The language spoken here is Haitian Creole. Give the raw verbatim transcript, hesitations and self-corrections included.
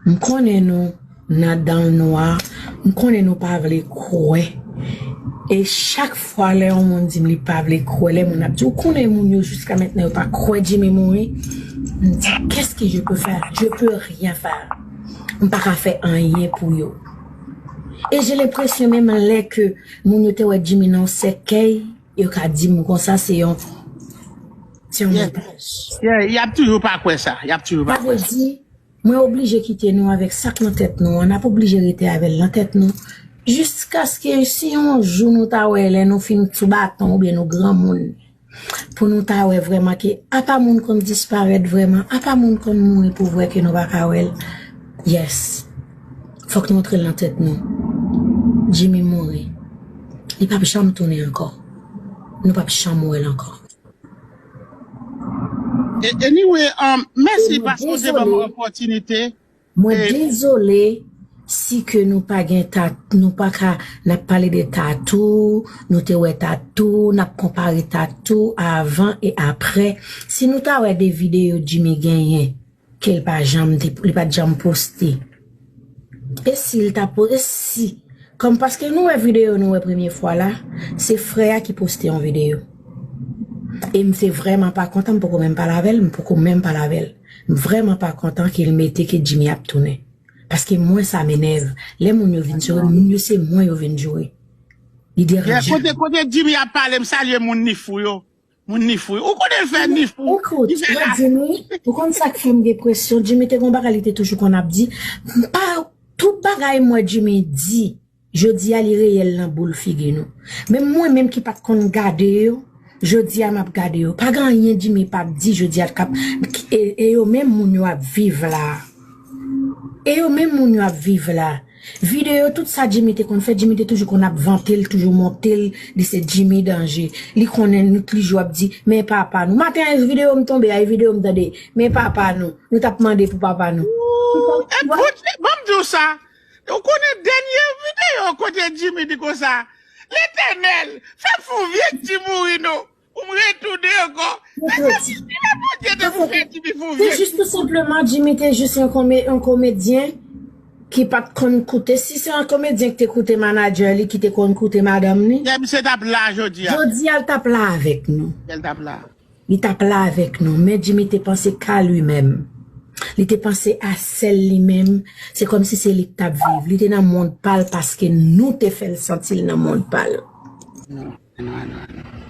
M konnen nou nan dan l nwa, m konnen nou pa vle kwè. E chak fwa lè yon moun di m li pa vle kwè, lè moun ap di, ou konnen moun yo jiska mentnan yo pa kwè Jimmy mouri. M di, qu'est-ce que je peux faire? Je peux rien faire. M pa ka fè anyen pou yo. E j'ai l'impression menm lè ke moun yo te wè Jimmy nan yon sèkèy, yo ka di m konsa se yon, se yon montaj. Yeah, y ap toujou pa kwè sa. Y ap toujou pa Sa vle kwè sa. Di, mwen oblije kite nou avèk sa k nan tèt nou an, n ap oblije rete avè l nan tèt nou. Jiskaske si yon jou nou ta wè lè nou fin sou baton oubyen nou granmoun, pou nou ta wè vrèman ke apa moun konn disparèt vrèman, apa moun konn mouri pou vrè ke nou pa ka wè l. Yes. Fòk nou antre l nan tèt nou. Jimmy mouri. Li p ap janm tounen ankò. Nou p ap janm wè l ankò. Anyway, um, mèsi paske w te ban m opòtinite. Mwen dezole si ke nou pa gen tat, nou pa ka, n ap pale de tatou, nou te wè tatou, n ap konpare tatou avan e aprè. Si nou ta wè de videyo Jimmy genyen, ke l pa janm te, li pa t janm poste. E si l ta poste, si, kòm paske nou wè videyo nou wè premye fwa la, se frè a ki poste yon videyo. E m te vrèman pa kontan, m poko menm pale avè l, m poko menm pale avè l. M vrèman pa kontan ke l mete ke Jimmy ap tounen. Paske mwen sa m enève. Lè moun yo vin joure, moun yo se mwen yo vin joure. Li deranje. Kote, kote Jimmy ap pale, m salye moun Nifou yo. Moun Nifou yo. Ou konnen l fè Nifou. Ekout, mwen Jimmy, ou konn sa k fè m gen presyon? Jimmy te gon bagay li te toujou konn ap di. Pa tout bagay mwen Jimmy di. Jodi a li reyèl nan boul figi nou. Menm mwen menm ki pa t konn gade yo, jodi a m ap gade yo. Pa gen anyen Jimmy pa t di jodi a k ap e, e yo menm moun yo ap viv la. E yo menm moun yo ap viv la. Videyo tout sa Jimmy te konn fè, Jimmy te toujou konn ap vante l, toujou monte l, li se Jimmy danje. Li konnen nou toujou ap di, men papa nou. Maten an videyo m tonbe a, e videyo m tande, men papa nou. Nou t ap mande pou papa nou. Ban m di w sa. Ou konnen dènye videyo kote Jimmy di konsa, Letènèl, fè m fè yon vye ti mouri non, pou m retounen ankò. Mezanmi, kilè Bondye te pou fè Jimmy fè yon vye ti mouri? Se jis tou senpleman, Jimmy te jis yon, kome, yon komedyen ki pa t konn koute. Si se yon komedyen ki te koute manadjè li, ki te konn koute madanm li, Misye t ap la jodi a. Jodi a l t ap la avèk nou. L t ap la. Li t ap la avèk nou, men Jimmy te panse ka li menm. Li te panse a sèl li menm, se kòmsi se li k t ap viv. Li te nan mond pa l paske nou te fè l santi l nan mond pa l. Non, non, non, non.